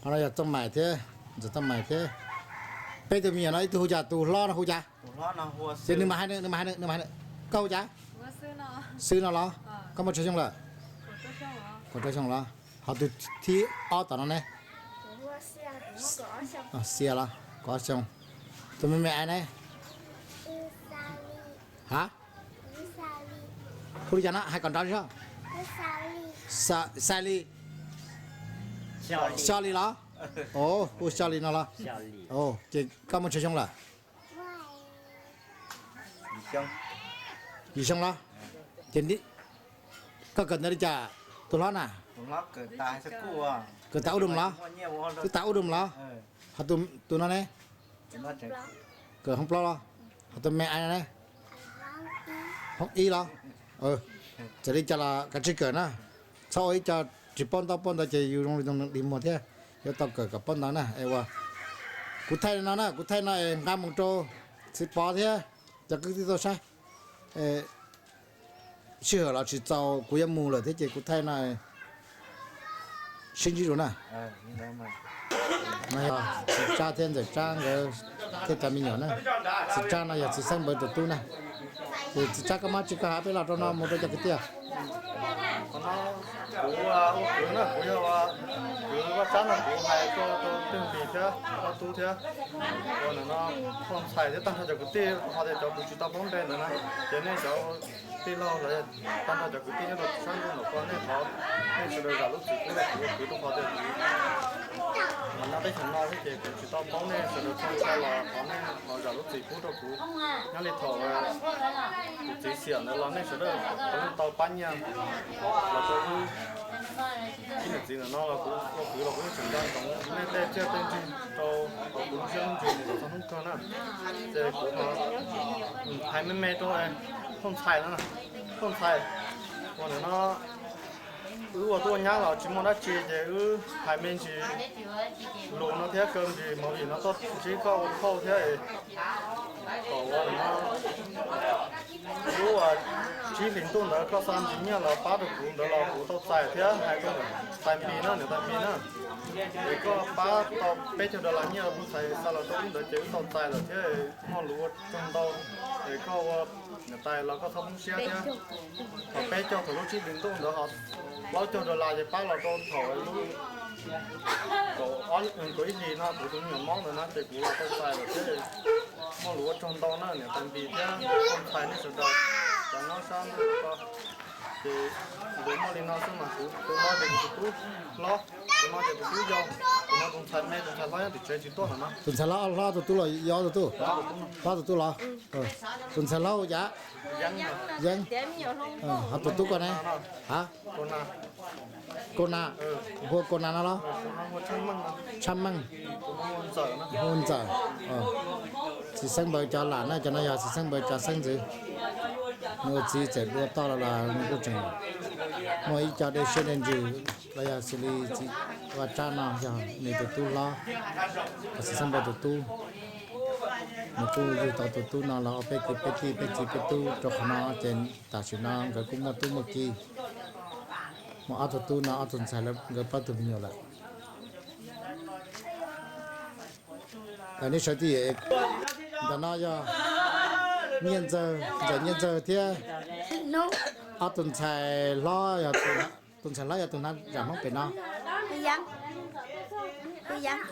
Qhov no yog Txooj Maim thiab, Ntxawm Txooj Maim thiab. Peb tug me nyuam no ib tug hu cas, tus hlob no hu cas? Ces nws mas hais nws, nws mas hais nws, nws mas hais nws. Koj hu cas? Xwb no los? Koj muaj tsawg xyoo lawm? Kaum rau xyoo los? Ho tus thib ob tom no ne? Xia los? Kaum ob xyoo. Tus me me ais ne? Ha? Hu li cas no, hais kom nrov zog. Xali. Xali los? Hu Xali no los? Ces koj muaj tsawg xyoo lawm? Yim xyoo los? Ces koj kawm ntawv li cas tus hlob na? Kawm tas ub dum los? Twb tas ub dum los? Ho tus no ne? Kawm hoob plaub los? Ho tus me ais no ne? Hoob ib los? Txawm li cas los kav tsij kawm na. Txhob ua ib co tsis paub ntaub paub ntawv ces yus zoo li dig muag thiab. Yuav tau kawm kom paub ntawv na es ua. Kuv thaij no na, kuv thaij no es nqa mus rau txiv Pov thiab cov kwv tij tau saib. Sij hawm los tsis txaus kuv yuav mus lawm thiab ces kuv thaij no sib ntsib dua na. No yog txiv Tsab thiab ntxawm Tsab nkawd thiab cov me nyuam na. Txiv Tsab no yog txiv Xeeb Npawg tus tub na. Ces txiv Tsab koj muab tsis koj hais peb los rau no mus rau cov kwv tij. Kuv ua kwv na, kuv yog kwv Vaj Tsab no kuv hais rau tus twg npis thiab ob tub thiab. Ua no Phoj Ntxhais thiab tag nrho cov kwv tij, qhov tias cov kuv tsis tau paub npe ntawd na, ces nej cov tij laug los tag nrho cov kwv tij nyob rau sab ntuj nram ko nej thov nej sawv daws zam lub txim pub rau kuv ua kwv rau qhov tias kuv nyob teb chaws no thiab ces kuv tsis tau paub nej sawv daws txhua ntxhais los thov nej ho zam lub txim pub rau kuv. Nyob li thaum kuv txiv xiam ntawd los nej sawv daws kuv tau pab nyiaj los rau wb. Ib niam txiv ntawm no los kuv ua kwv los kuv yeej tseem nco ntsoov nej tej tsiaj tej ntsig rau hauv kuv lub siab lub ntsws mus txog hnub kawg na. Ces kuv hais me me rau Phoj Ntxhais no, Phoj Ntxhais, ua ntawm no wb ua tuaj nyab los tsis muaj dab tsi ces wb hais me ntsis lus no thiab kaw ntsis movie no tuaj ntsib koj ua phauj thiab kom ua no lub tsib hlis ntuj ntawd koj xa ntsis nyiaj los pab rau kuv ntawd los kuv tau txais thiab hais rau niam tais Npis na, niam tais Npis na, es koj pab tau peb caug dollar nyiaj tus ntxhais xa los rau wb ntawd ces wb tau txais lawm thiab muaj lus ua tsaug ntau. Es koj ua niam tais los koj txhob poob siab thiab. Thaum peb caug thaum lub tsib hlis ntuj ntawd ho plaub caug dollar ces pab los rau thaum lub kaum ib hlis no kuv tus me nyuam mob ntawd na ces kuv los tau txais lawm thiab. Muaj lus ua tsaug ntau na niam tais Npis thiab Phoj Ntxhais nej sawv daws cov nyob sab ntuj ko. Ces ntuas muaj li no xwb mas kuv tus no ces tus tub hlob, tus no ces tus tub yau, tus no tus ntxhais me, tus ntxhais hlob nyob tim tsev tsis tuaj lawm no. Tus ntxhais hlob, hlob tus tub los yau tus tub? Hlob tus tub los? Tus ntxhais hlob hu cas? Yeeb. Ho tus tub ko ne? Ha? Kau na, hu Kau na no los? Tshaj Meej, hu Ntxawm. Txiv Xeeb Npawg cov lam na, cov no yog Txiv Xeeb Npawg cov xeeb ntxwv. Nws ua txiv txawm dua toj los los nws kuj tseem muaj ib co dej siab dej ntsws los yog xws li txiv Vaj Tsab no yog nws tus tub hlob, Txiv Xeeb Npawg tus tub. Nws kuj yug tau tus tub no los ua peb kwv peb tij peb txiv peb tub rau qhov no ces tam sim no nkawd kuj muaj tub muaj ki. Muaj ob tug tub no ob tug ntxhais nkawd plaub tug me nyuam lawm. Nej sawv tij, ntawm no yog Nyiaj Ntxawg, Ntxawm Nyiaj Ntxawg thiab ob tug ntxhais hlob, tus ntxhais hlob yog tus hnav zam Hmoob pem no.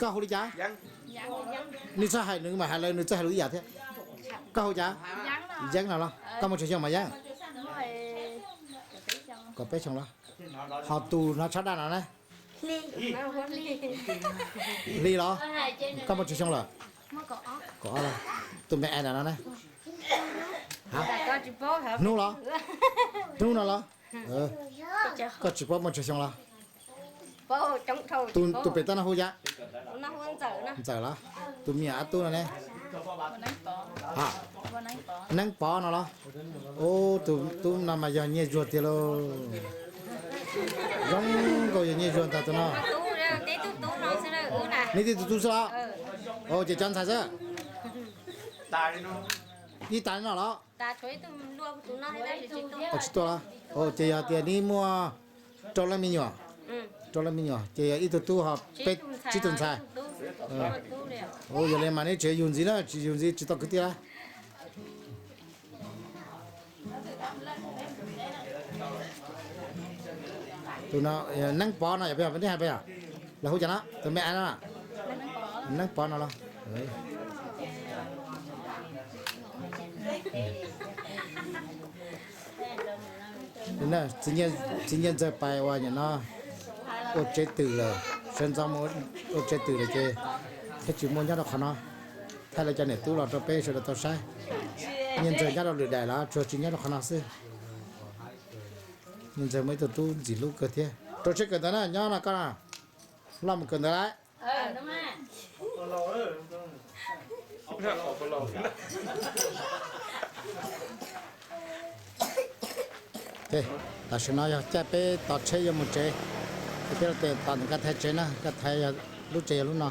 Koj hu li cas? Nws txawj hais, nws mam hais lawv, nws txawj hais lus ib yam thiab. Koj hu cas? Yeeb no los? Koj muaj tsawg xyoo mas Yeeb? Kaum peb xyoo los? Ho tus hnav tshab daj no ne? Hli los? Koj muaj tsawg xyoo lawm? Kaum ob los? Tus me ais ntawm no ne? Hnub los? Hnub no los? Koj tsis paub muaj tsawg xyoo los? Tus pem toj no hu cas? Ntxawm los? Tus me nyuam ob tub no ne? Neeb Pov no los? Ub, tus tub no mas yog Nyiaj Zuag tiag lauj. Zoo nkaus yog Nyiaj Zuag ntag tus no. Neb tib tug tub xwb los? Ces cov ntxhais xwb. Ib tas li no los? Tsis tuaj los? Ces yog tias neb muaj rau leej me nyuam, rau leej me nyuam ces yog ib tug tub ho peb, tsib tug ntxhais. Yog li mas neb tseem yug ntxiv na, tsis yug ntxiv tsis tau kwv tij lawm. Tus no, Neeb Pov no yog peb, peb hais peb yog, los hu cas no, tus me a no, Neeb Pov no los? Txiv Nyiaj Ntxawg pais uas nim no ua tsev twm lawm, sawv ntxov mus ua tsev twm lawm ces thiaj tsis muaj nyob rau qhov no. Thaij lawv cov niam tub los rau peb sawv daws tau saib. Nyiaj Ntxawg nyob rau lwm daim los tsuas tsis nyob rau qhov no xwb. Nyiaj Ntxawg muaj ib tug tub ntxim hlub kawg thiab. Rau siab kawm ntawv na, nyob no koj na, loj mus kawm ntawv lawm. Tam sim no yog caij peb tos tsheb yuav mus tsev, ces peb los tos nkawd thaiv tsev na, nkawd thaiv, lub tsev yog lub no.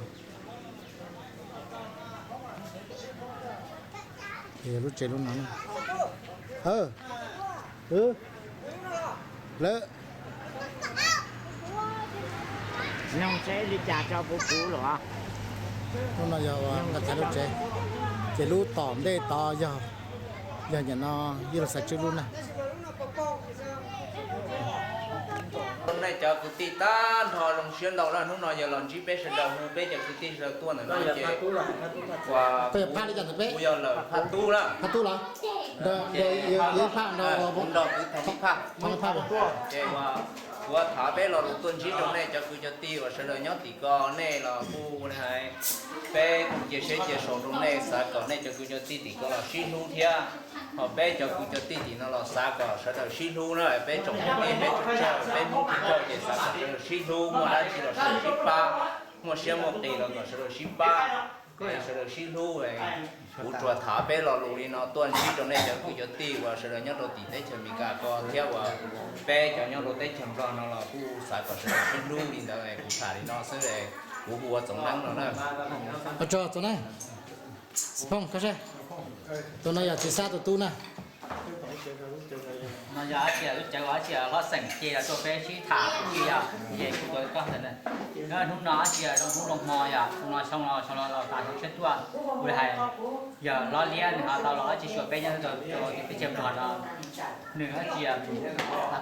Yog lub tsev lub no. Lawv, nyoog tsheb li cas tso puv puv los? Lub no yog nkawd thaiv lub tsev, ces lub tom ntej tod yog, yog nim no Yij Laug Xaiv Tswb lub na. Nej cov kwv tij tag nrho zoo siab ntau na, hnub no yog los ntsib peb sawv daws, hu peb cov kwv tij sawv daws tuaj ntawm no ces kuv yog lawm Phaj Tub na. Phaj Tub los? Kuv nrog kwv Thoob Ib Phaj. Ces kuv thav peb lo lus tuaj ntsib rau nej cov kwv cov tij uas sawv daws nyob tim ko, nej los kuj hais, peb cia siab cia sau rau nej, xav kom nej cov kwv cov tij tim ko los sib hlub thiab. Ho peb cov kwv cov tij tim no los xav kom sawv daws sib hlub na, peb tsoom Hmoob teb peb tsoom tsawg, peb Hmoob tib tug ces xav kom sawv daws sib hlub, muaj dab tsi los sawv daws sib pab, muaj siab muaj qis los kom sawv daws sib pab, sawv daws sib hlub. Kuv tsuas thav peb lo lus li no tuaj ntsib rau nej cov kwv cov tij uas sawv daws nyob rau tim teb chaws Amelikas ko thiab uas peb cov nyob rau teb chaws Nplog no los kuj xav kom sawv daws sib hlub li ntawd, kuv tham li no xwb. Kuv hu ua Txoov Neeb no na. Txoov Neeb, Xis Phooj, koj saib, tus no yog Txiv Xab tus tub na. No yog dab tsi, lub tsev uas dab tsi hlob xeem ces los tuaj peb sib tham, kuv yog, ces kuv tuaj koj ntawd. Hnub no dab tsi zoo hnub zoo hmo yog hnub no xyoo los xyoo los los tas xyoo tshiab tuaj, kuv hais yog hlob liab nws ho tau los dab tsi xyuas peb nyob rau teb chaws Nplog no, nws dab tsi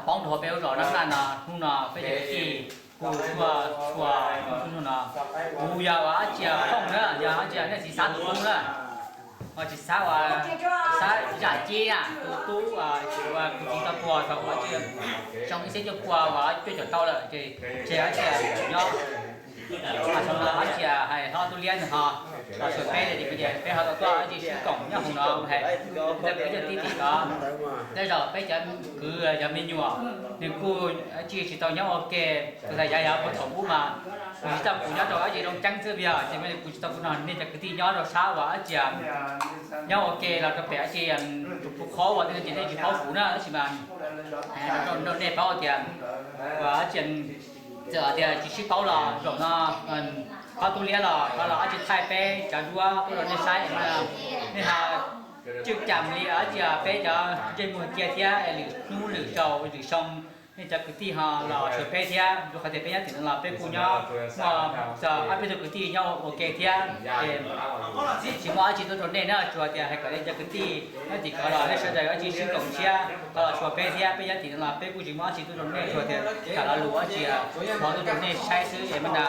poob rau peb lub zos Nab Naj no. Hnub no peb cov kwv tij kuj tuaj txhua hnub no, kuv yog uas dab tsi Phooj na, yog dab tsi nej Txiv Xab tus tub na. Ho Txiv Xab uas Xab Zam Cib na, tus tub uas kuv txiv tau tuag thaum uas tsis xyoo ib txhiab cuaj pua uas cuaj caum tau lawm ces tseg dab tsi nyob. Xyoo no dab tsi hais hlob tub liab nws ho los xyuas peb, ces peb ho tau tuaj dab tsi sib koom nyob hauv no hais, tej kwv cov tij tim ko, tej zaum peb cov kwv cov me nyuam nws kuj dab tsi tsis tau nyob ua ke, tus ntawd yog puag thaum ub mas kuv tsis tau, kuv nyob rau dab tsi Looj Ceeb xwb yog ces kuv tsis tau, kuv nrog nej cov kwv tij nyob rau sab uas dab tsi nyob ua ke los rau pem dab tsi tus pub qhob uas tej no ces nej tsis paub kuv na, tab sis mas rau nej paub tias uas dab tsi txawm tias tsis sib paub los zaum no hlob tub liab los ho los dab tsi thaij peb cov duab tuaj rau nej saib, nej ho tswj cam li dab tsi peb cov ntsej muag cia thiab lwm hnub lwm zaus lwm xyoo nej cov kwv tij ho los xyuas peb thiab, rau qhov tias peb nyob tim no los peb kuj nyob muaj txog ob peb tug kwv tij nyob ua ke thiab, ces tsis muaj dab tsi tuaj rau nej na, tsuas tias hais kom nej cov kwv tij nyob tim ko los nej sawv daws dab tsi sib koom siab ho los xyuas peb thiab, peb nyob tim no los peb kuj tsis muaj dab tsi tuaj rau nej, tsuas tias tham lo lus dab tsi ho tuaj rau nej saib xwb es mas na,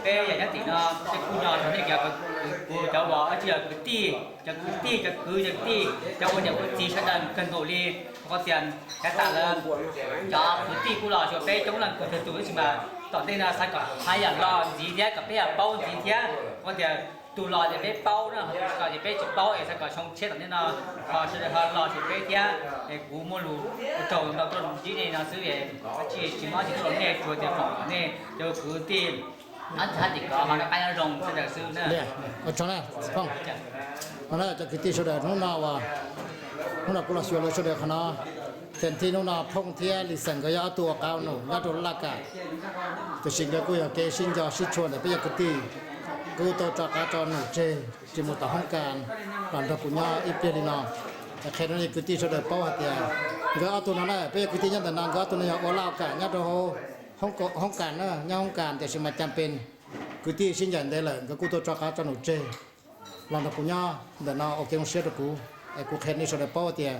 peb yog nyob tim no peb kuj nyob rau nej cov, kuv cov uas dab tsi yog kwv tij, cov kwv tij, cov kwv cov tij, cov ua niam ua txiv sawv daws kawg nkaus li, qhov tias yav tas lawm cov kwv tij kuj los xyuas peb coob leej kawg tus tab sis mas tom ntej no xav kom haj yam los ntxiv thiab kom peb yam paub ntxiv thiab, qhov tias tus los ces peb paub na, ho tus tsis los ces peb tsis paub es xav kom xyoo tshiab tom ntej no ho sawv daws ho los xyuas peb thiab. Es kuv muaj lus ua tsaug ntau tuaj ntsib nej no xwb es tsis muaj dab tsi tuaj rau nej, tsuas tias foom kom nej cov kwv tij nyob tim ko ho noj qab nyob zoo sawv daws xwb na. Ua tsaug na Phooj. No na cov kwv tij sawv daws, hnub no uas hnub no kuv los xyuas lawv sawv daws qhov no, ces thiab hnub no Phooj thiab Lis Xeem nkawd yog ob tug ua qab num nyob rau laj kam, tiam sis nkawd kuj yog kev sib nco sib tshua ntawm peb cov kwv tij. Kuv tau rov qab tso num tseg tsis mus tom hoob kas los nrog kuv nyob ib pliag li no. Qhia rau nej kwv tij sawv daws paub hais tias nkawd ob tug no na, peb yog kwv tij nyob ntawm no, nkawd ob tug no yog ua laj kam nyob rau hauv hoob kas na, nyob hoob kas tiam sis mas cas pes kwv tij sib ncaim ntev lawm nkawd kuj tau rov qab tso num tseg los nrog kuv nyob ntawm no ua kev zoo siab rau kuv. Es kuv qhia nej sawv daws paub tias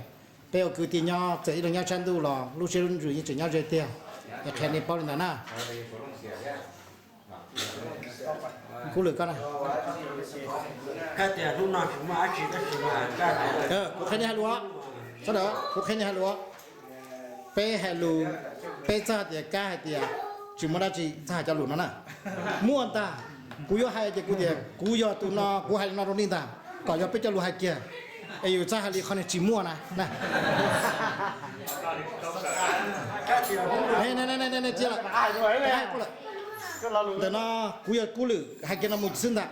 peb ua kwv tij nyob txawm ib leeg nyob sab ntuj los lub siab lub ntsws yeej tseem nyob ze tiag. Es qhia nej paub li ntawd na. Kuv lwm koj na. Kuv qhia nej hais lus, sawv daws, kuv qhia nej hais lus. Peb hais lus, peb txhaj hais tias kab hais tias tsis muaj dab tsi, txhaj hais cov lus no na. Muaj ntag, kuv yuav hais ces kuv tias kuv yog tus no, kuv hais li no rau nej ntag, kom yog peb cov lus hais kiag, es yus txhaj hais li qhov niag tsis muaj na. Ntawm no kuv yog kub lwm hais kiag no mus xwb ntag.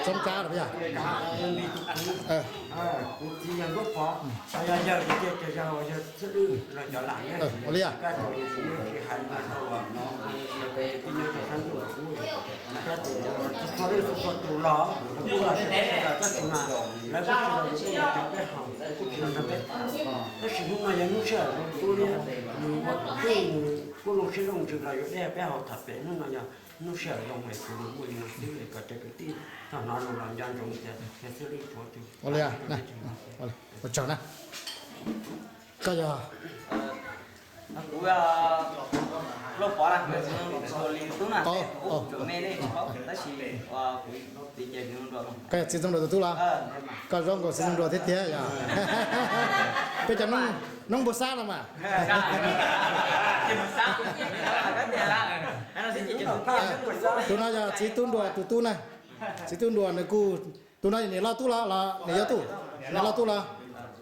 Txoob kab los yog? Ua li tab sis hnub no yog hnub sij hawm zoo tub liab, nws ua tub nws kuj zoo siab zoo ntsws los yuav dej peb haus tham pem. Hnub no yog hnub sij hawm zoo es kuv muaj li no xwb es kom cov kwv tij txog hnov lus los nco ntsoov tias yog xwb li tshuav tus. Ua li, ua tsaug na. Koj yog? Kuv Lauj Pov na, li tub na, kuv me nej tsis paub tab sis kuv txiv ces Txiv Txooj Nruas tus tub los? Koj zoo nkaus Txiv Txooj Nruas thiab tiag yog? Peb cov noob npua xab los mas. Tus no yog Txiv Tub Nruas tus tub na. Txiv Tub Nruas nws kuj, tus no niam loj tub los los niam yau tub? Niam loj tub los?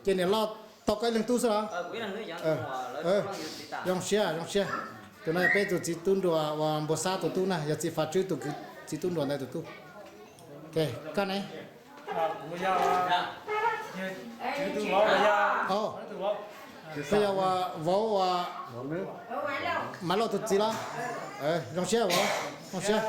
Ces niam loj tau koj ib leeg tub xwb los? Zoo siab, zoo siab. Tus no yog peb tus Txiv Tub Nruas uas npua xab tus tub na, yog Txiv Fav Tswb tus kwv, Txiv Tub Nruas ntawd tus tub. Koj ne? Koj yog uas vauv uas Maiv Lauj tus txiv los? Zoo siab vauv, zoo siab.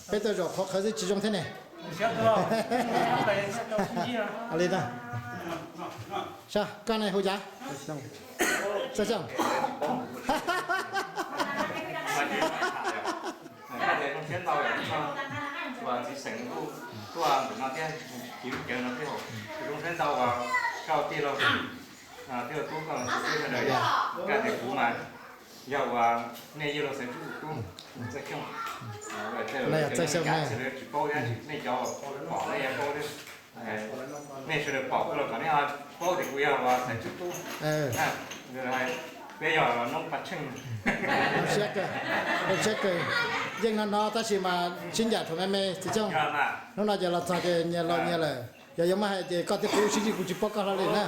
Peb tej zaum qhov qhawv xwb tsis zoo thiab ne. Li no, sab koj ne hu cas? Txawj Xyooj. Zoo siab ntau uas txiv xeem kuj tuaj ntawm no thiab, txiv lub cawv no thiab, zoo siab ntau uas koj tij laug thiab tub koj txiv tub sawv daws, koj tias kuv mas yog uas nej yawg laus xeem tub, Txawj Xyooj. Txawj Xyooj, nej tsis paub, nej cov pom nej yuav paub, nej sawv daws pom kuv los kom nej ho paub tias kuv yog uas xeem tub tub. Peb yog noob pas tsheej. Zoo siab kawg, yeej no no tab sis mas sib ncaim thaum me me Txiv Xyooj. Hnub no ces los txog ces nyias los nyias lawm. Yog yuav muab hais ces koj thiab kuv sib ntsib kuv tsis paub koj hlo li na.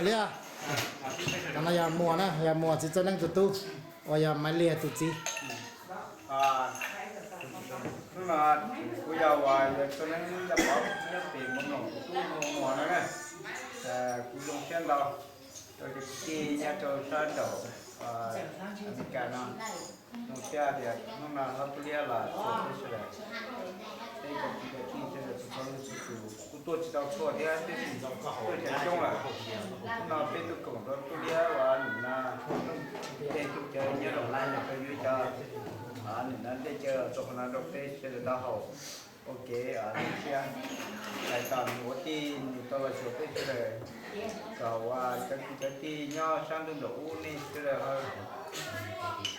Li, no yog Muas na, yog Muas Txiv Txawj Neeb tus tub, uas yog Maiv Liag tus txiv. Hnub no kuv yog uas yog Txawj Neeb Yaj Pov nyob pem Muas Noom tus tub Muas no na. Kuv zoo siab ntau rau cov kwv tij nyob rau sab nraum Amelikas no. Zoo siab tias hnub no Hlob Tub Liab los txog peb sawv daws, peb cov kwv cov tij sawv daws txhua leej txhua tus kuj tuaj tsis tau txhua thiab, twb tuaj coob coob lawm. Hnub no peb tuaj koom rau Tub Liab uas nim no tej tub cawv nyob rau qhov no rau yus cov, nim no tej cawv txog qhov no rau peb sawv daws tau haus ua kev zoo siab, hais tias nws ua tij nws tau los xyuas peb sawv daws, kom uas cov kwv cov tij nyob sab ntuj nraum ub nej sawv daws ho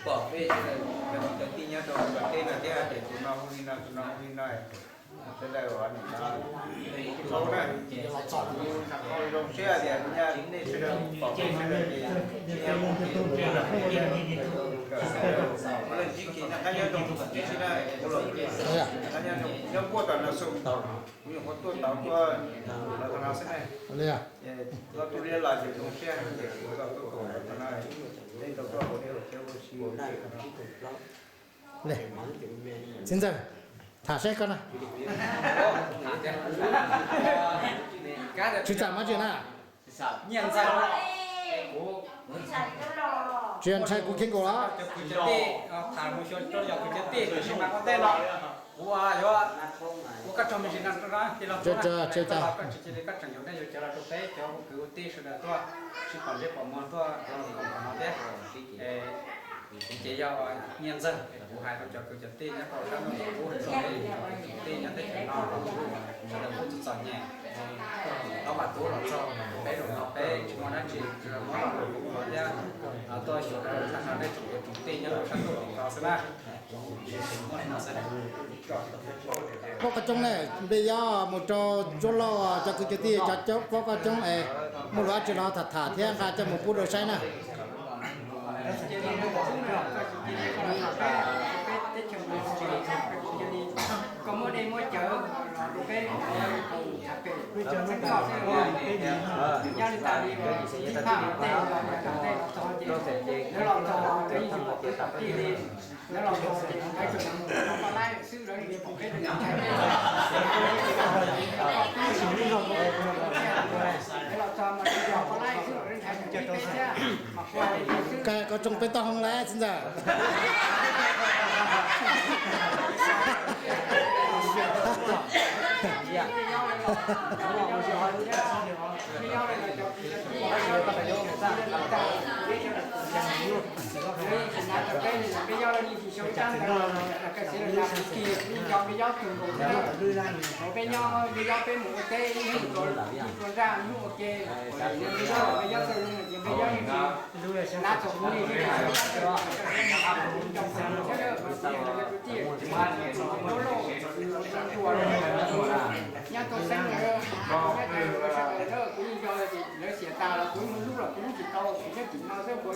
pom peb sawv daws cov kwv cov tij nyob rau nram teb no thiab hais tias tus no hu li no tus no hu li no, Sawv daws uas nim no tau na, zoo siab tias nej sawv daws pom nej sawv daws ces ua leej txiv kis no qab nyob zoo tib si na, qab nyob zoo nyob puag tom no xwb, kuv nyuam qhuav tuaj tau tuaj los tau no xwb na. Txog tus liab los ces zoo siab ces kuv tau tuaj tau no, nej tau tuaj ua liaj ua teb ua si. Txiv ntxawm, tham saib koj na. Tsis txawm mas tsis na. Tsis ntshai kuv kiag nkaus los. Ces yog nyiaj ntxawg kuv hais rau cov kwv cov tij nyob rau sab ntuj teb nyob teb chaws no, sawv daws kuj txom txom nyem, tau mas tub los txog peb zaum no peb tsis muaj dab tsi, tsuas muab los rau kuv qhov thiab tuaj xyuas rau tag nrho nej tsoom kwv tsoom tij nyob rau sab ntuj tim ko xwb na. Pob Koj Coob ne, npe yob mus rau Tsuab Lauj cov kwv cov tij cov Pob Koj Coob es muaj lus dab tsi los tham tham thiab nqa coj mus pub rau saib na. Koj muab dej muab cawv los rau peb, peb txheeb txheeb koj xwb, nyob li tas li ib phaj tej los tej los txog ces lawv los txog lawv yeej tsis pom kwv pom tij li. Lawv los txog ces lawv tsuas mus poj laib xwb, lawv yeej tsis pom peb tus ntxhais. Lawv los txog mas tsuas yog poj laib xwb los lawv ntshai mus peb thiab mas kuv hais li ntawd xwb. Koj Coob peb toj hoob lawm txiv ntxawm. Peb nyob peb mus ua teb ib hnub tua nraj ib hnub ua ke, peb nyob txog hnub nim no peb nyob yeej tsis nab txog hnub nim no, nyob tau xeeb, kuv yeej nco lawv ces lawv xiam tas los kuv yeej hlub los kuv hlub tsis tau, kuv thiab tim no xwb, kuv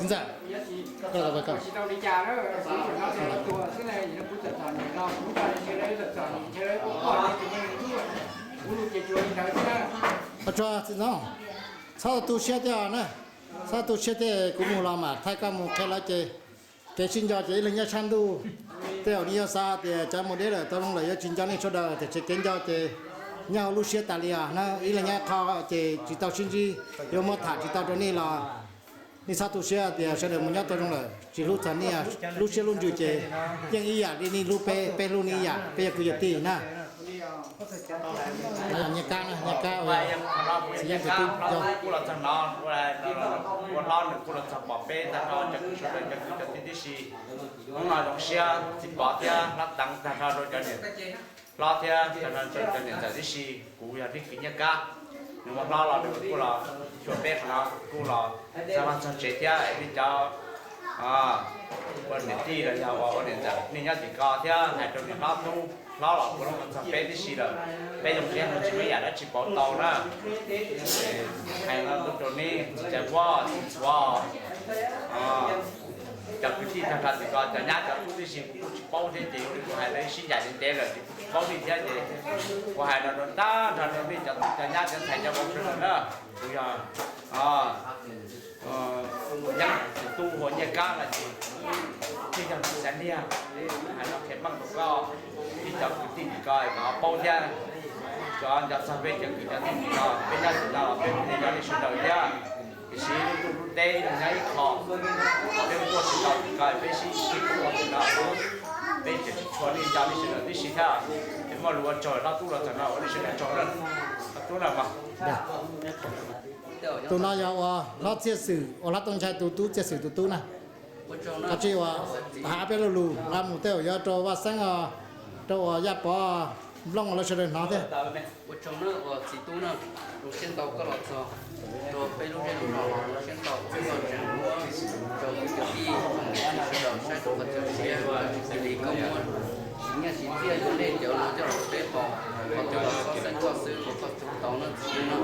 tsis tau li cas na, kuv tseem no ces lawv tuag xwb ne, kuv txom txom nyem no kuv nco li ces lawv txom txom nyem ces lawv kuj tuag ces kuv yeej hlub, kuv lub ces tsuas li ntawd xwb na. Tsis txhob txhob tu siab thiab na, txhob tu siab thiab, kuv mus los mam thaij koj mus qhia lawv ces kev sib nco ces ib leeg nyob sab ntuj. Tej zaum nej yuav xav tias cov mus deb lawm tau zoo lawm yuav tsis nco nej sawv daws, tiam sis kev nco ces nyob hauv lub siab tas li os na, ib leeg nyob qho ces tsis tau sib ntsib, yuav muab tham tsis tau rau nej los nej txhob tu siab tias sawv daws mus nyob tau zoo lawm tsis hlub txog nej, lub siab lub ntsws ces yeej ib yam li nej hlub peb, peb hlub nej ib yam, peb yog kwv yog tij na. Nyiaj Kab, Nyiaj Kab, txiv yeej tus tub yog kuv los txog no, ua hlob nws kuj los txog pom peb tag nrho cov kwv sawv daws cov kwv cov tij tib si. Hnub no zoo siab txiv Pov thiab hlob Teev tag nrho rau cov niam hlob thiab tag nrho rau cov niam ntxawm tib si. Kuv yog leej kwv Nyiaj Kab, nws ua hlob los nws kuj los xyuas peb qhov no, kuj los txog vaj txog tsev thiab li cov ua niam tij los yog ua niam ntxawm nej nyob tim ko thiab hais rau niam hlob tub hlob los puav leej txog peb tib si lawm. Peb zoo siab no tsis muaj yam dab tsi pauv tau na. Hais no rau nej txiv Caiv Vuab, txiv Ntxhuav, cov kwv tij tag nrho tim ko, cov nyab cov tub tib si kuv kuj tsis paub thiab ces li kuv hais rau sib ncaim ntev lawm ces kuv tsis paub li thiab ces kuv hais no rau tag nrho rau nej cov tub cov nyab cov ntxhais cov vauv sawv daws na. Kuv yog Yeeb tus tub hu ua Nyiaj Kab no ces thiaj yog tus xav liag. Hais no qhia meej rau koj, ib cov kwv tij tim ko kom ho paub thiab. Cov nco txog peb cov kwv cov tij tim ko, peb nyob tim no los peb thiaj nco nej sawv daws thiab. Tiam sis lub ntuj lub teb nyob ib qho, peb tuaj tsis tau tim ko, peb sib sib ua tim no, peb tseem tsis tshua nej nco nej sawv daws tib si thiab. Es muaj lus ua tsaug hlob tub los txog no ua nej sawv daws tsaug na. Hlob tub na mas. Tus no yog ua hlob Txiaj Xwm, ua hlob Tooj Nchai tus tub, Txiaj Xwm tus tub na. Koj tsis ua, hais peb lo lus nqa mus tej zaum yuav rau Vaj Xeeb, rau uas Yaj Pov, Nplooj lawv sawv daws hnov thiab. Ua tsaug na uas txiv tub na, zoo siab ntau koj los txog rau peb lub zej lub zos, zoo siab ntau koj tseem muab rau kwv cov tij tsoom niam txiv sawv daws saib rau qhov txhia siab, cia li koj muab siv nyiaj siv Thiaj yuav nej cov no coj los peb pom, qhov twg los koj xeeb koj xwb, qhov koj tus tau no txiv no.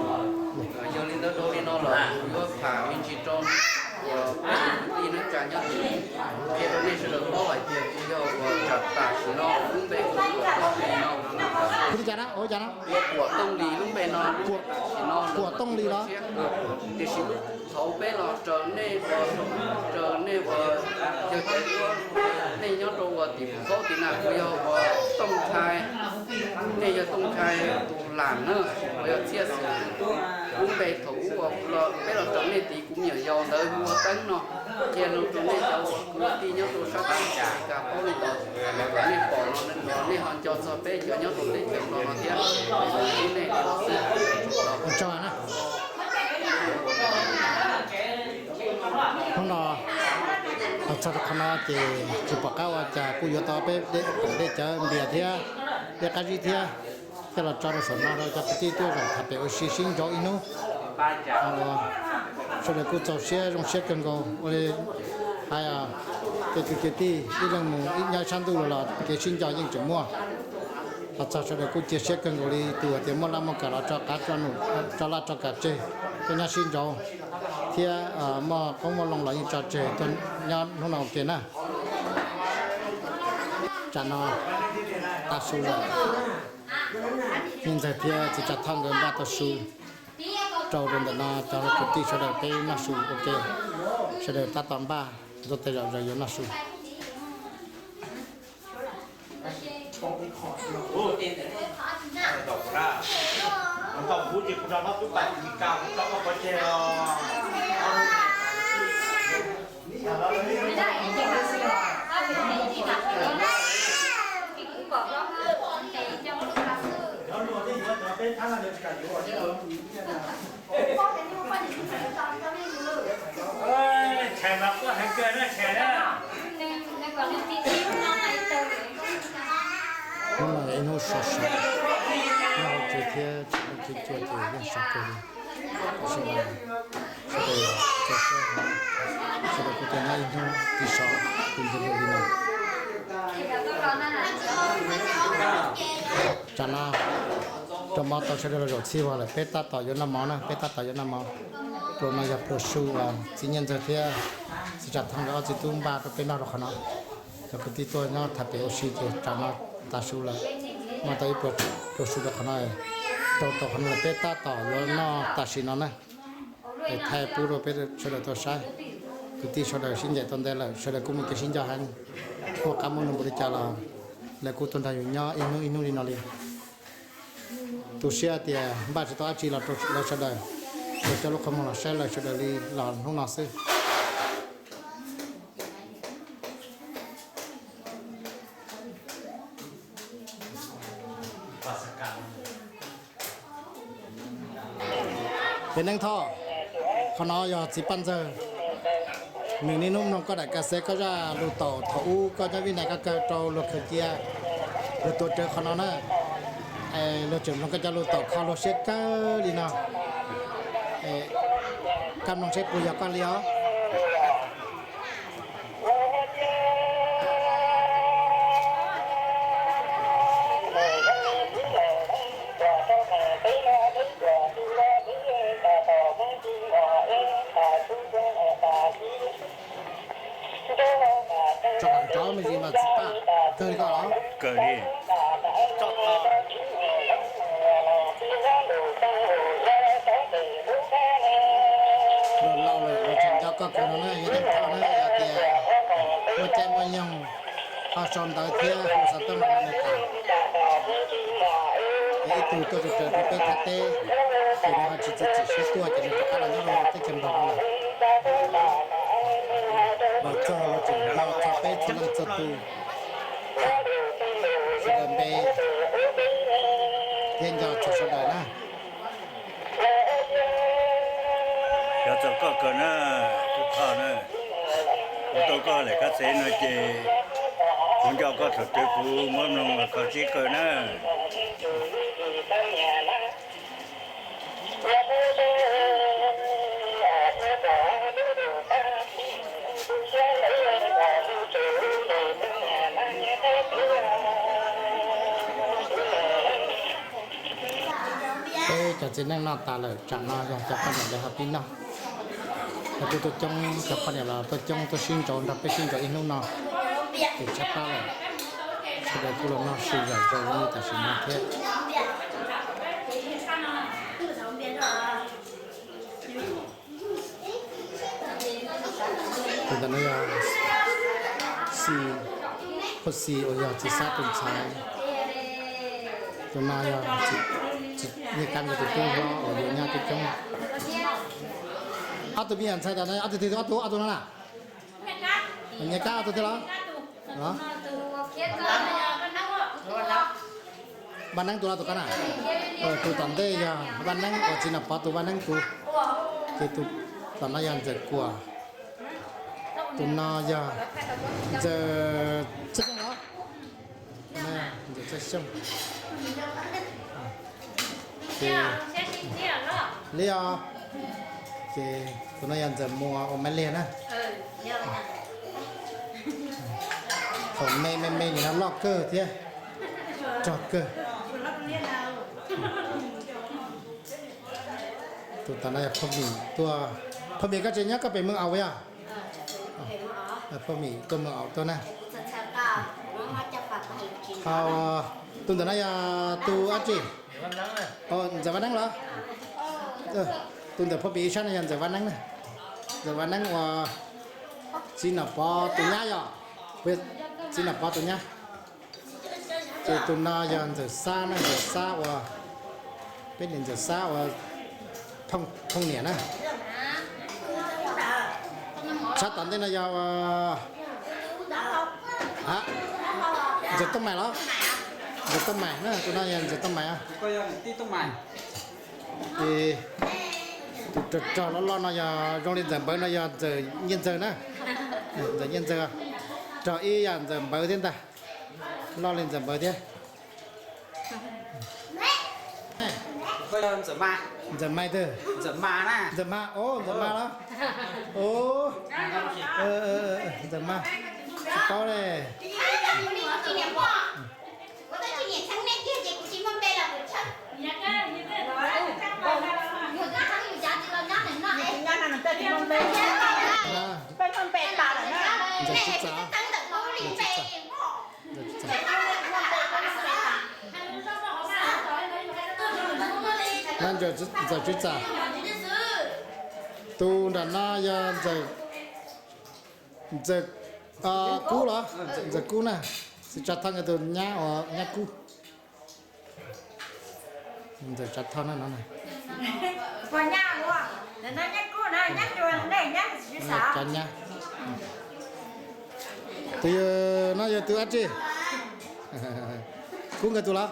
Yog li ntawd dhau li no los kuv yuav tham me ntsis rau peb kwv tij neej tsa nyob tim, qhia rau nej sawv daws paub hais tias kuv yog uas tsam tam sim no lub npe kuv ua Tooj Lis no. Kuv li cas na, ua cas na? Ua Kuam Tooj Lis lub npe no, tam sim no Kuam Tooj Lis los. Tiam sis lub thaud peb los raws nej ua, raws nej ua, yog cov ua nej nyob rau uas tim Phuv Khaub tim na, kuv yog uas Tooj Nchai, nej yog Tooj Nchai tus lam na, uas yog Txhiaj Xwm tus tub. Lub npe thaum ub uas kuv los, peb los raws nej tid kuv me nyuam yaus ntawd hu ua Teeb no. Qhia rau nej cov kwv tij nyob rau sab teb chaws Amelikas paub li ntawd, nej pom no nej ho nco txog peb cov nyob rau teb chaws no no thiab. Ib nej li no xwb. Hnub no txog rau qhov no ces tsis pom qab ua cas kuj yuav tau peb dej cawv npias thiab dej qab zib thiab, coj los tso rau saum no rau cov kwv tij tuaj zaum tham pem ua si sib ntsauv ib hnub. Sawv daws kuj txaus siab zoo siab kawg nkaus ua li hais, ces tus kwv tij ib leeg mus ib nyob sab ntuj los los kev sib nco yeej tseem muaj. Los txog sawv daws kuj cia siab kawg nkaus li tus hais tias muaj laj muaj kam los tso qav tso laj tso kam tseg tuaj nyob sib ntsauv, thiab muaj qoob muaj loo los yeej tso tseg tuaj nyob hnub no ua ke na. Tsam no tav su lawm, niam ntxawg thiab txiv Tsam Thoj nkawd npaj tau su rau rau ntawm no cov kwv tij sawv daws peb noj su ua ke, sawv daws tab tom npaj ntaub tes zom zaws yuav noj su. Tshais mas quaj heev kawg na, tshais na. Hnub no yog ib hnub sov sov, noj hauv tsev thiab tseem muaj kev cua ces yeej sov kawg li. Tab sis mas sawv daws txaus siab, sawv daws kuj tau nyob ib hnub ris sov ris ntuj ntuj li no. Tsam no rau mov tau sawv daws los zaum txhij vog lawm, peb tab tom yuav noj mov na, peb tab tom yuav noj mov. Pluas no yog pluas su uas txiv Nyiaj Ntxawg thiab txiv Tsam Thoj nkawd ob txiv tub npaj rau peb noj rau qhov no. Cov kwv tij tuaj nyob tham pem ua si ces tsam no tav su lawm, noj tau ib pluas su rau qhov no, rau tau qhov no lawm peb tab tom yuav noj tam sim no na. Es thaij pub rau peb sawv daws tau saib, kwv tij sawv daws sib ncaim tau ntev lawm, sawv daws kuj muaj kev sib nco heev, muaj qab muaj nug npaum li cas los lawv kuj tuaj nrog yus nyob ib hnub ib hnub li no li. Tu siab tias npaj tsis tau dab tsi los rau lawv sawv daws, los coj lub qhov muag los saib lawv sawv daws li los hnub no xwb. Peb Neeb Thoj, qhov no yog txiv Paj Ntxawg, nws niaj hnub mloog koj daim ka xev koj zaj lus taum thaum ub koj nyob Vib Nais koj kawg rau luag khaws cia, luag tuav rawv qhov no na. Luag tseem mloog koj cov lus taum kho luag siab kawg li no. Koj mloog seb puas yog koj li os. Tso kam rov me ntsis mas txiv Paj, kawg li koj los? Kawg li. Los laus lawm los tseem nco koj kawg no na, yog Neeb Thoj na, yog tias muaj caij muaj nyoog ho sau ntawv thiab hu xov tooj los nws tham. Es ib tug tuaj tus raws rau peb thaj teb, ces nws ho tsis txi txim siab tuaj ces nws rov qab los nyob rau teb chaws Nplog no lawm. Los txog los tseem nco txog peb txhua leej txhua tus, sawv daws npe thiab nco txog sawv daws na. Cov txog koj kawg na, tus Thoj na, kuv tau koj lem kab xev no ces kuv nco koj thaum twg kuv muab mloog los kho siab kawg na. Cov txiv neej noj tas lawm, tsam no yog cov poj niam lawv ho pib noj. Cov tub tuaj coob, cov poj niam los tuaj coob, tuaj sib ntsib nrog peb sib ntsib ib hnub no, ces tshaib plab lawm, sawv daws kuj los noj su zom zaws li tam sim no thiab. Tus ntawm no yog Xi, Phauj Xi uas yog txiv Xab tus ntxhais. Tus no yog Nyiaj Kab nkawd tus tub hlob uas yuav nyab coob coob. Ob tug me nyuam ntxhais tas no ob tug twg, ob tug, ob tug no na? Nyiaj Kab ob tug thiab los? Vaj Neeb tus los tus koj na? Tus tom ntej yog Vaj Neeb uas txiv Nom Pov tus Vaj Neeb tus, ces tus tom no yog Ntxawm Kuam, tus no yog Ntxawm Txawj Xyooj los? Ntxawm Txawj Xyooj. Ces li os, ces tus no yog Ntxawm Muas uas Maiv Liag na. Thaum me me me nim no loj kawg thiab, rog kawg. Tus tom no yog Phauj Mim tuaj. Phauj Mim koj tseem nyob koj pem Meej Aus yog? Phauj Mim tuaj Meej Aus tuaj na. Ho tus ntawm no yog tus dab tsi? Ntxawm Vaj Neeb los? Tus ntawm Phauj Mim ib sab no yog Ntxawm Vaj Neeb na. Ntxawm Vaj Neeb uas txiv Nom Pov tus nyab yog, txiv Nom Pov tus nyab. Ces tus no yog Ntxawm Xab na, Ntxawm Xab uas, peb niam Ntxawm Xab uas Phooj niam na. Sab tom ntej no yog Ntxawm Tooj Maim los? Ntxawm Tooj Maim na, tus no yog Ntxawm Tooj Maim. Ces tus rog rog loj loj no yog zoo li Ntxawm Npawv no yog Ntxawm Nyiaj Ntxawg na. Ntxawm Nyiaj Ntxawg, rog ib yam Ntxawm Npawv thiab ntag, loj li Ntxawm Npawv thiab. Ntxawm Mai twg? Ntxawm Mai, o Ntxawm Mai los? O, Ntxawm Mai, tsis paub li. Ntxawm Txiv Txam. Ntxawm Txiv Txam. Tus nram no yog Ntxawm Kub los? Ntxawm Kub na, txiv Tsav Thoj nkawd tus nyab uas nyab Kub. Ntxawm Tsav Thoj na no. Cov nyab. Tus no yog tus dab tsi? Kub nkawd tus los?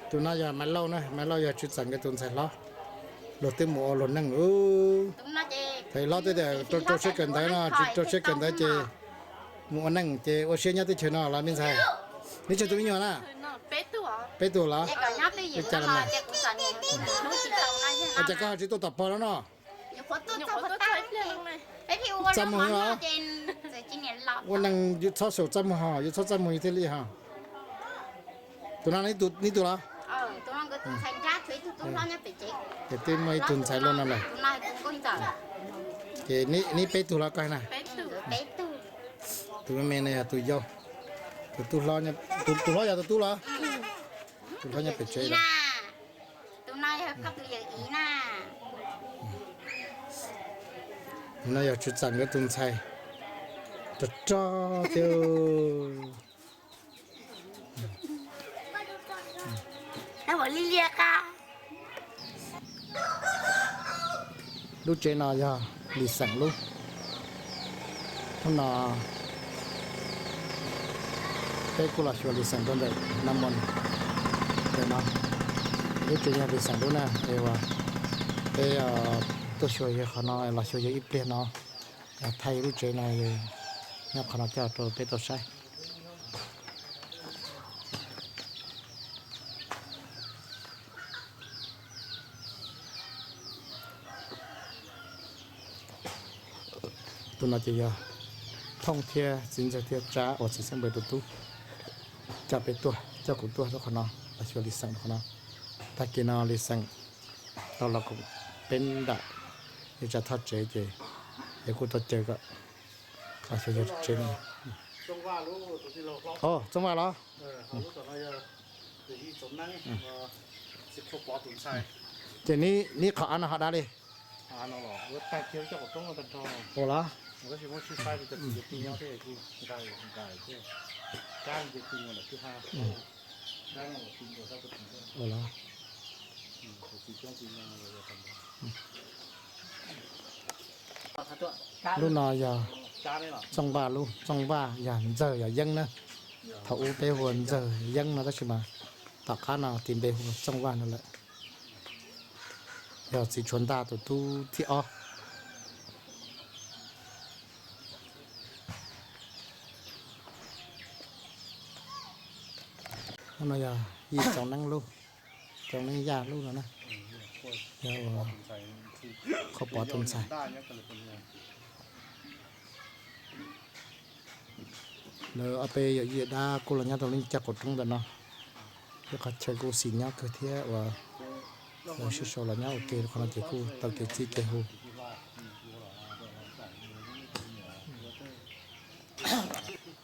Tus no yog Maiv Lauj na, Maiv Lauj yog Tswv Txawm nkawd tus ntxhais hlob. Luag twb mus ua luag neej ub. Thaum hlob twb tias rau rau siab kawm ntawv no, tsis rau siab kawm ntawv ces mus ua neej ces ua siab nyob teb chaws no los me ntxhais. Neb tsawg tus me nyuam na? Peb tug los? Li cas los mas? Ua cas koj ho tsis tuaj tom pog no no? Txaj muag los? Ua neeg yus txhob xyaum txaj muag ho, yus txhob txaj muag yus thiaj li ho. Tus no neb tus los? Ces twb muaj ib tug ntxhais luaj no lawm. Ces neb peb tug los koj na? Tus me me no yog tus yau, tus tub hlob, tus hlob yog tus tub los? Tus hlob nyob pem tsev los? No yog Tswv Txawm nkawd tus ntxhais rog rog thiab. Lub tsev no yog Lis Xeem lub. Hnub no peb kuj los xyuas Lis Xeem rau ntawm no mus. Ntawm no lub tsev yog Lis Xeem lub na, es uas peb tuaj xyuas yawg qhov no, los xyuas yawg ib pliag no, thaij lub tsev no, nyob qhov no coj rau peb tau saib. Tus no ces yog Tooj thiab txiv ntxawg thiab Tsab uas txiv xeeb npawg tus tub coj peb tuaj, coj kuv tuaj rau qhov no, los xyuas Lis Xeem rau qhov no. Tag kis no Lis Xeem tau los koom peb nram ib tsam thoj tsev ces yog kuj tau caw kom los xyuas yog tsev no. Txooj Vaj los? Ces neb qhov av no ho dab li? Ua los? Ua los? Lub no yog Txooj Vaj lub, Txooj Vaj yog Ntxawg yog Yeeb na. Thaum ub peb hu ua Ntxawg Yeeb no tab sis mas tom qab no tis npe hu ua Txooj Vaj no lawm. Yog txiv tshuav ntaj tus tub thib ob. Lub no yog Yij Txoov Neeb lub, Txoov Neeb Yaj lub no na. Yog ua qhov pov tus ntxhais. Lawv ob peb yawm yij dab kuj los nyob rau lub caj qaum roob ntawm no. Lub qhov chaw kuj xis nyob kawg thiab uas lawv sib sau los nyob ua ke rau qhov no ces kuj tau kev txib kev hu.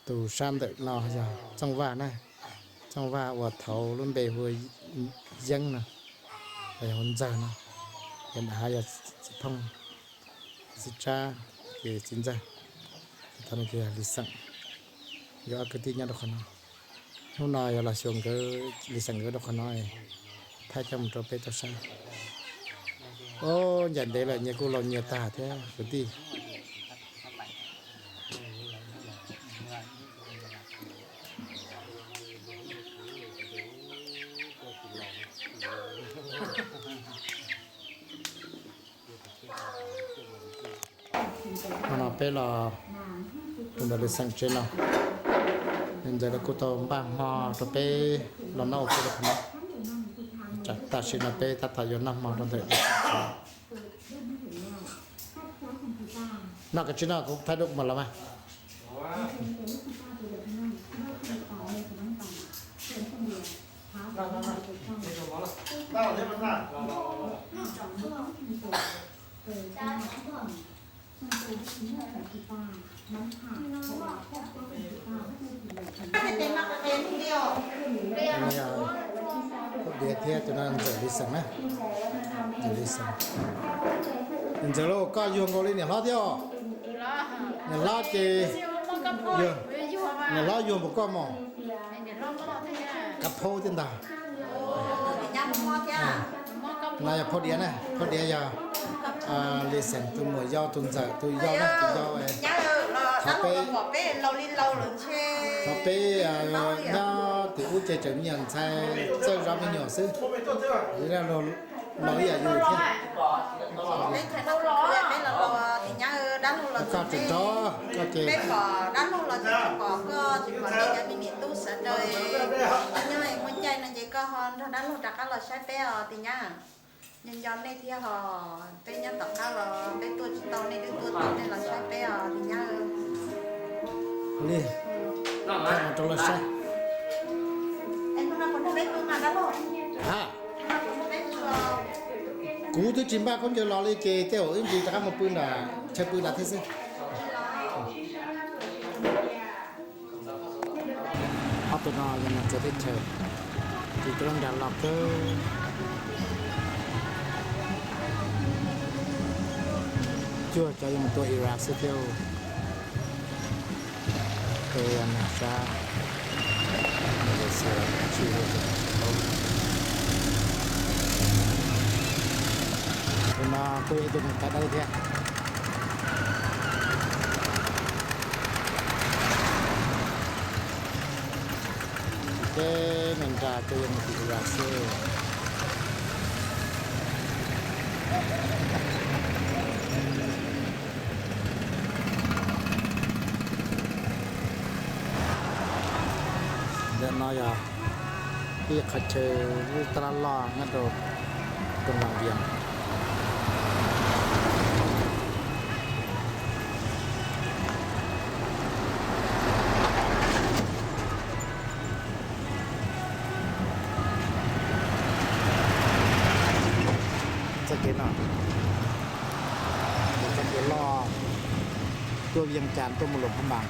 Tus sab ntawm no yog Txooj Vaj na, Txooj Vaj uas thaud lub npe hu ua Yeeb no, los yog hu Ntxawg no, ces nram hav yog txiv Phooj, txiv Tsab, ces txiv Ntxawg, thaum no ces yog Lis Xeem, yog ob kwv tij nyob rau qhov no. Hnub no yog los xyuas nkawd, Lis Xeem nkawd rau qhov no, thaij coj mus rau peb tau saib. Ob, ncaim ntev lawm nyias kuj laus nyias tag thiab kwv tij. Hnub no peb los tus ntawm Lis Xeem tsev no, Ntxawg lawv kuj tau npaj hmo rau peb los noj ua ke rau qhov no. Tam sim no peb tab tom yuav noj hmo rau ntawm Lis Xeem tsev. Noj koj tsis noj kuv thaij duab mus los mas. Diav thiab tus no Ntxawm Lis Xeem na. Ntxawm Lis Xeem. Ntxawm lauj, koj yuag nkaus li niam hlob thiab os. Niam hlob ces, niam hlob yuag npaum koj mos. Kab phaub thiab ntag. No yog phauj Diav na, phauj Diav yog Lis Xeem tus muam yau, tus ntxawm tus yau na, tus yau. Qhov peb, qhov peb nyob tim ub ces tseem me nyuam ntxhais txawj zov me nyuam xwb. Laus ib yam yus thiab. Koj tseem rov, koj ces peb pom dab laug los tsis pom koj, tsis pom nej cov me niam tub sawv daws nyob muaj caij no ces koj ho nrog dab laug rov qab los saib peb os Lis Nyab. Nco nco nej thiab hos, peb nyob tom qab los peb tuaj tsis tau, nej twb tuaj tau, nej los saib peb os Lis Nyab. Li, rov los saib. Ha, kuv twb tsis npaj khaub ncaws los li ces tej zaum ib ntsis rov qab mus pw nram chaw pw nrad thiab xwb. Ob tug no yog niam txiv teb chaws, ris cov lub nra loj kawg, cuag cov yuav mus tua Iraq xwb thiab. Peb yog nag sab Malaysia, tsis ua tus no kuj yog ib tug neeg kab dawb thiab. Peb neeg nra kuj yuav mus tim Iraq xwb. Ntawm no yog ib qhov chaw lub tab laj loj nyob rau Koos Vam Vias. Tuaj Vias Cas tuaj mus Luam Phab Npas.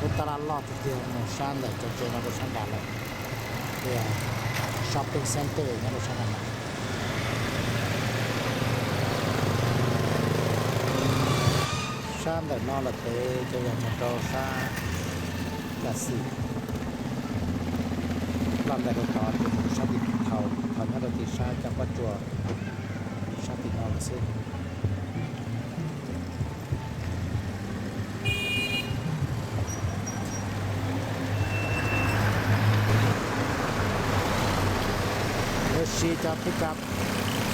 Lub tab laj loj tiag tiag mus sab ntawm cov tsev no rau sab nrad lawm. Tias shopping center nyob rau sab nrad no. Sab ntawm no lawm pem ces yog mus rau sab Las Xis. Los ntawm rau tod ces mus sab tim Phim Thau, Phim Thau nyob rau tim sab Caj Pob Tsuas, sab tim no lawm xwb. Lawv siv cov pickup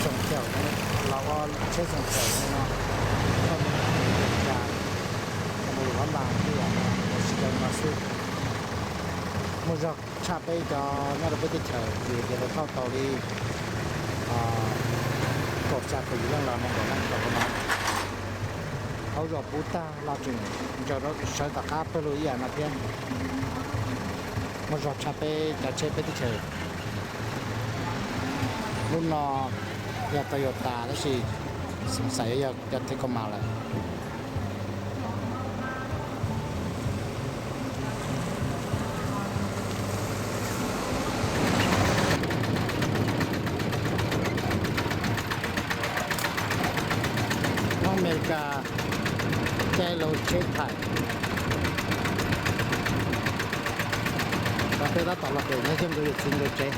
xoom caum los ua tsheb xoom caum no, koj mus Amelikas, koj mus Luam Phab Npas twb yam no, lawv siv cov no xwb. Muaj zog tshaj peb cov nyob rau peb teb chaws vim tias lawv thauj tau li kaum xya feem yim leej los nees nkaum leej rau qhov no. Hauv zos puv tag los tseem sawv tom qab pawg lug ib yam no thiab. Muaj zog tshaj peb cov tsheb peb teb chaws. Lub no yog Toyota tab sis xoom xaim yog cov Tacoma lawm. Hmoob Amelikas caij lawv tsheb thaim. Cov peb tab tom los pem nyob xyoo nkawd yawm txiv nkawd tsev,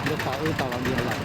nkawd tos wb tau los ntiag lawm.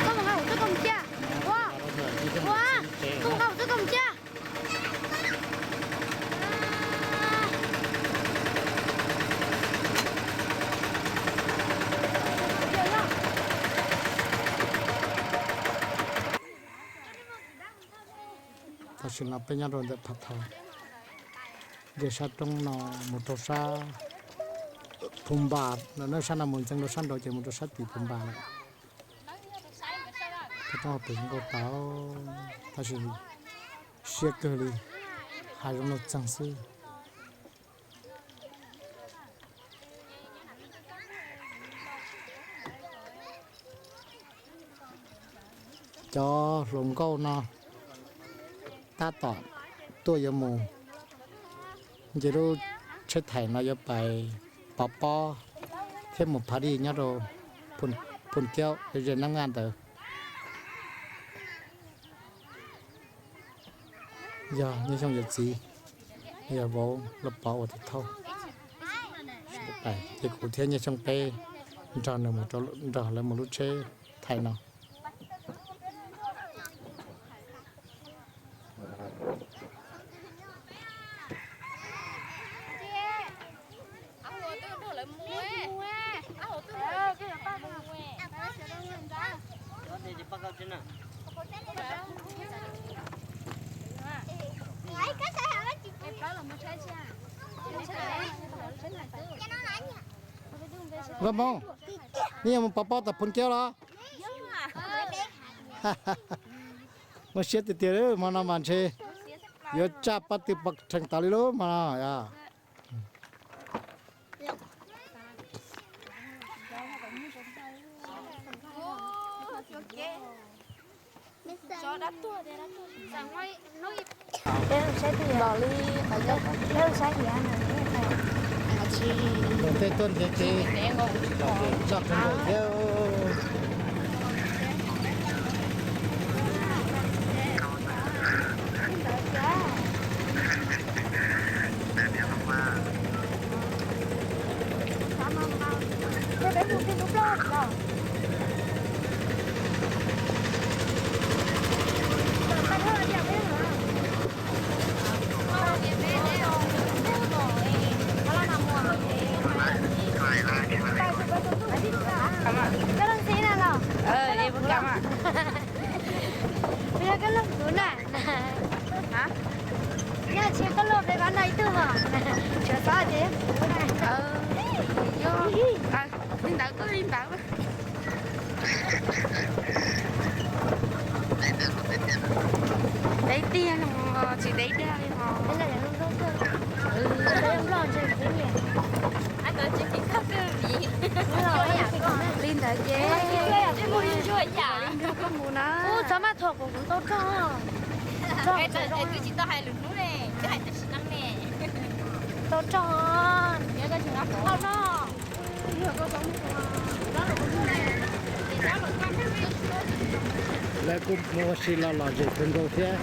Koj mus nqa hauv txoj koo cia. Ua, ua, koj mus nqa hauv txoj koo cia. Tam sim no peb nyob rau ntawm Phav Thau, nce sab roob no mus rau sab Phu Npas, sab no mus ntxeev rau sab nraud ces mus rau sab tim Phu Npas lawm. Roob hauv pes zoo nkauj tas, tab sis siab kawg li, hav zoov nuj txeeg xwb. Cov hluas nkauj no tab tom tuaj yuav mus nce lub tsheb thaim no yuav pais Pov Pob thiab mus Phav Dij nyob rau Phu Nkiaub ze Nab Naj ntawd. Yog Nyiaj Xyooj yawm txiv, yog vauv Lauj Pov ua tus thauj. Ces kuv thiab Nyiaj Xyooj peb nrog nws mus, nrog lawv mus lub tsheb thaim no. Nkauj Hmoob, nej yuav mus Pov Pob tom Phu Nkiaub los? Muaj siab tiag tiag, hmo no mas ntshe yuav tsaj pob tw pov rhees tod li lub hmo no. Peb saib twj ywm li, peb saib tias tej tuaj nrhiav kev zoj kawg nkaus thiab. Kuv na, yog tsis koj luaj peb pab no ib tug mas, tsuav xav ces kuv na. Li ntawd koj li ntawd. Dev tiag no, tsis dev dag li os. Li ntawd ces, li ntawd koj mus na. Txhob maj thuam kuv, kuv tau rog. Tsis tau hais lus hnub ne, twb hais tam sim no ne. Tau rog, tau rog. Lawv kuj mus ua si los lom zem kawg nkaus thiab.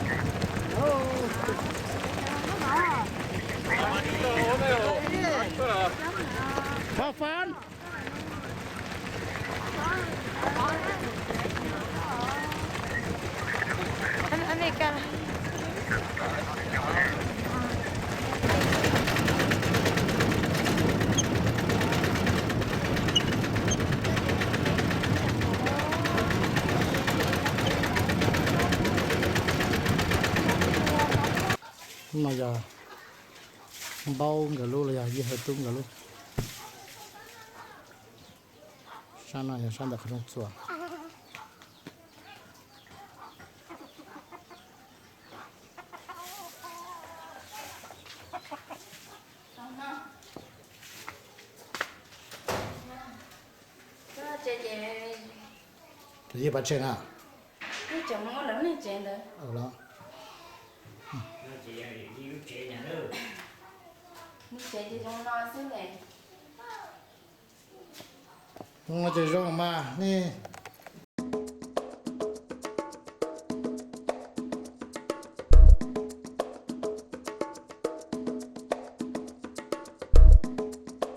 Hab fun. No yog Npaub nkawd lub los yog Yij Hawj Tub nkawd lub. Sab no yog sab ntawm qhov rooj txuas. Ces Yij pab tsev na. Los, ces zoo mas nej